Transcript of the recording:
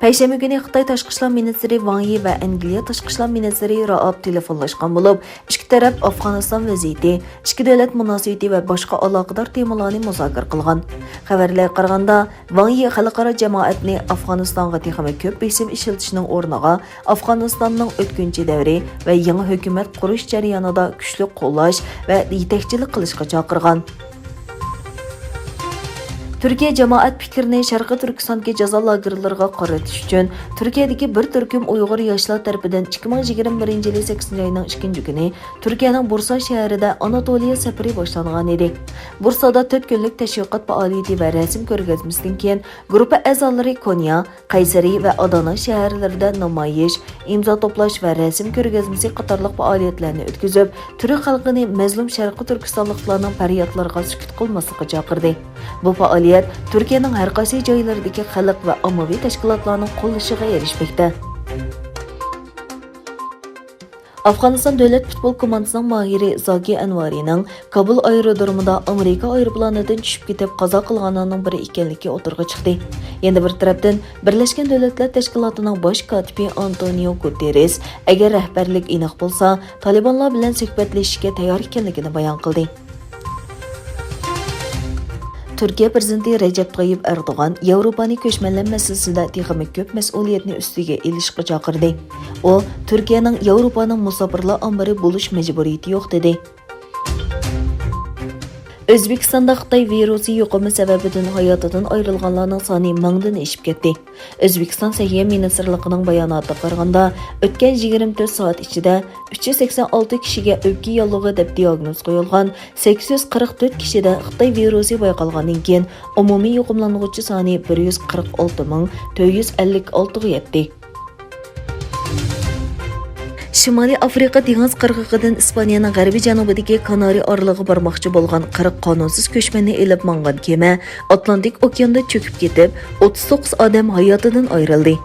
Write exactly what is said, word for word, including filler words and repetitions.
پەيشەنبە كۈنى خىتاي تاشقى ئىشلار مىنىستىرى ۋاڭ يى ۋە ئەنگلىيە تاشقى ئىشلار مىنىستىرى رائاب تېلېفونلاشقان بولۇپ، ئىككى تەرەپ ئافغانىستان ۋەزىيىتى، ئىچكى دۆلەت مۇناسىۋىتى ۋە باشقا ئالاقىدار تېمىلارنى مۇزاكىرە قىلغان. خەۋەرلەرگە قارىغاندا، ۋاڭ يى خەلقئارا جامائەتنى ئافغانىستانغا تېخىمۇ كۆپ بېسىم ئىشلىتىشنىڭ ئورنىغا، ئافغانىستاننىڭ ئۆتكۈنچى دەۋرى ۋە يېڭى ھۆكۈمەت قۇرۇش جەريانىدا كۈچلۈك قوللاش ۋە يېتەكچىلىك قىلىشقا چاقىرغان. تۈركىيە جامائەت پىكرىنى شەرقىي تۈركىستاندىكى جازا لاگېرلىرىغا قارىتىش ئۈچۈن، تۈركىيەدىكى بىر تۈركۈم ئۇيغۇر ياشلار تەرىپىدىن ئىككى مىڭ يىگىرمە بىرىنچى يىلى سەككىزىنچى ئاينىڭ ئىككىنچى كۈنى تۈركىيەنىڭ بۇرسا شەھىرىدە ئاناتولىيە سەپىرى باشلانغان ئىدى. بۇرسادا تۆت كۈنلۈك تەشۋىقات پائالىيىتى ۋە رەسىم كۆرگەزمىسىدىن كېيىن، گۇرۇپپا ئەزالىرى كونيا، قەيسەرى ۋە ئادانا شەھەرلىرىدە نامايىش، ئىمزا توپلاش ۋە رەسىم كۆرگەزمىسى قاتارلىق پائالىيەتلەرنى ئۆتكۈزۈپ، تۈرك خەلقىنى مەزلۇم شەرقىي تۈركىستانلىقلارنىڭ پەريادلىرىغا سۈكۈت قىلماسلىققا چاقىردى. بۇ پائالىيەت تۈركىيەنىڭ ھەر قايسى جايلىرىدىكى خەلق ۋە ئاممىۋى تەشكىلاتلارنىڭ قوللىشىغا ئېرىشمەكتە. ئافغانىستان دۆلەت پۇتبول كوماندىسىنىڭ ماھىرى زاكى ئەنۋارىنىڭ كابۇل ئايرودرومىدا ئامېرىكا ئايروپىلانىدىن چۈشۈپ كېتىپ قازا قىلغانلارنىڭ بىرى ئىكەنلىكى ئوتتۇرىغا چىقتى. يەنە بىر تەرەپتىن، بىرلەشكەن دۆلەتلەر تەشكىلاتىنىڭ باش كاتىپى ئانتونىيو گۇتېررېس، ئەگەر رەھبەرلىك ئېنىق بولسا، تالىبانلار بىلەن سۆھبەتلىشىشكە تەييار ئىكەنلىكىنى بايان قىلدى. تۈركىيە پىرېزىدېنتى رەجەپ تايىپ ئەردوغان ياۋروپانى كۆچمەنلەر مەسىلىسىدە تېخىمۇ كۆپ مەسئۇلىيەتنى ئۈستىگە ئېلىشقا چاقىردى. ئۇ، تۈركىيەنىڭ ياۋروپانىڭ مۇساپىرلار ئامبىرى بولۇش مەجبۇرىيىتى يوق، دېدى. ئۆزبېكىستاندا خىتاي ۋىرۇسى يۇقۇمى سەۋەبىدىن ھاياتىدىن ئايرىلغانلارنىڭ سانى مىڭدىن ئېشىپ كەتتى. ئۆزبېكىستان سەھىيە مىنىستىرلىقىنىڭ باياناتىغا قارىغاندا، ئۆتكەن يىگىرمە تۆت سائەت ئىچىدە ئۈچ يۈز سەكسەن ئالتە كىشىگە ئۆپكە ياللۇغى دەپ دىياگنوز قويۇلغان، سەككىز يۈز قىرىق تۆت كىشىدە خىتاي ۋىرۇسى بايقالغاندىن كېيىن، ئومۇمىي يۇقۇملانغۇچى سانى بىر يۈز قىرىق ئالتە مىڭ تۆت يۈز ئەللىك ئالتىغا يەتتى. شىمالىي ئافرىقا دېڭىز قىرغىقىدىن ئىسپانىيەنىڭ غەربىي جەنۇبىدىكى كانارى ئارىلىغا بارماقچى بولغان قىرىق قانۇنسىز كۆچمەننى ئېلىپ ماڭغان كېمە ئاتلانتىك ئوكياندا چۆكۈپ كېتىپ، ئوتتۇز توققۇز ئادەم ھاياتىدىن ئايرىلدى.